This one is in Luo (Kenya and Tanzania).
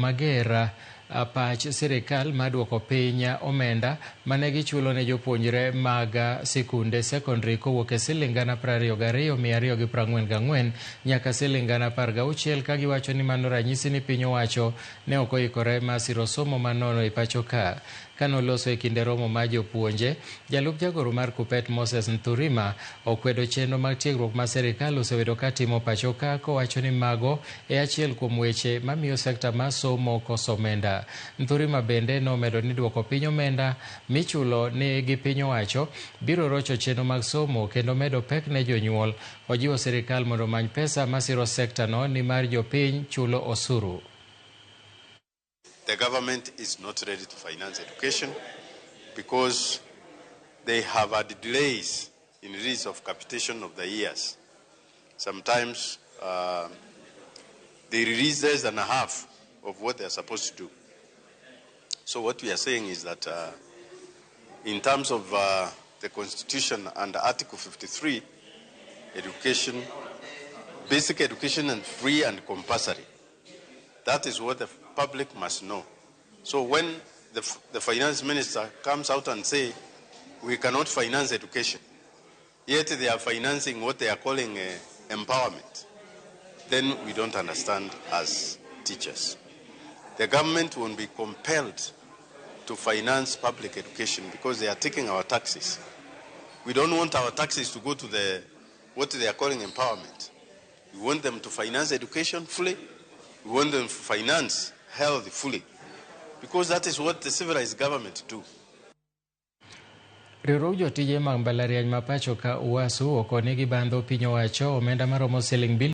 mager pach sirikal mar duoko piny omenda mane gichulo ne jopuonjre mag sikunde sekondari kowuok e siling 22,244 nyaka siling 16,000, ka giwacho ni mano ranyisi ni piny owacho ne ok oikore mar siro somo manono e pacho ka. Kanoloso e kinde romo mar jopuonje, jalup jagoro mar KUPPET Moses Nthurima okwedo chenro mag tiegruok ma sirikal osebedo ka timo pacho ka, kowacho ni mago e achiel kuom weche mamiyo sekta mar somo koso omenda. Nthurima bende nomedo ni duoko piny omenda michulo ni gi piny owacho biro rocho chenro mag somo kendo medo pek ne jonyuol. Ojiwo sirikal mondo omany pesa masiro sekta no nimar jopiny chulo osuru. The government is not ready to finance education because they have had delays in release of capitation of the years. Sometimes they release less than a half of what they are supposed to do. So what we are saying is that in terms of the Constitution and Article 53, education, basic education and free and compulsory. That is what the public must know. So when the finance minister comes out and say, we cannot finance education, yet they are financing what they are calling empowerment, then we don't understand as teachers. The government will be compelled to finance public education because they are taking our taxes. We don't want our taxes to go to what they are calling empowerment. We want them to finance education fully. We want them to finance health fully, because that is what the civilized government do. Riwruog jotije mag mbalariany ma pacho ka UASU okoni gibandho piny owacho omenda maromo siling bilion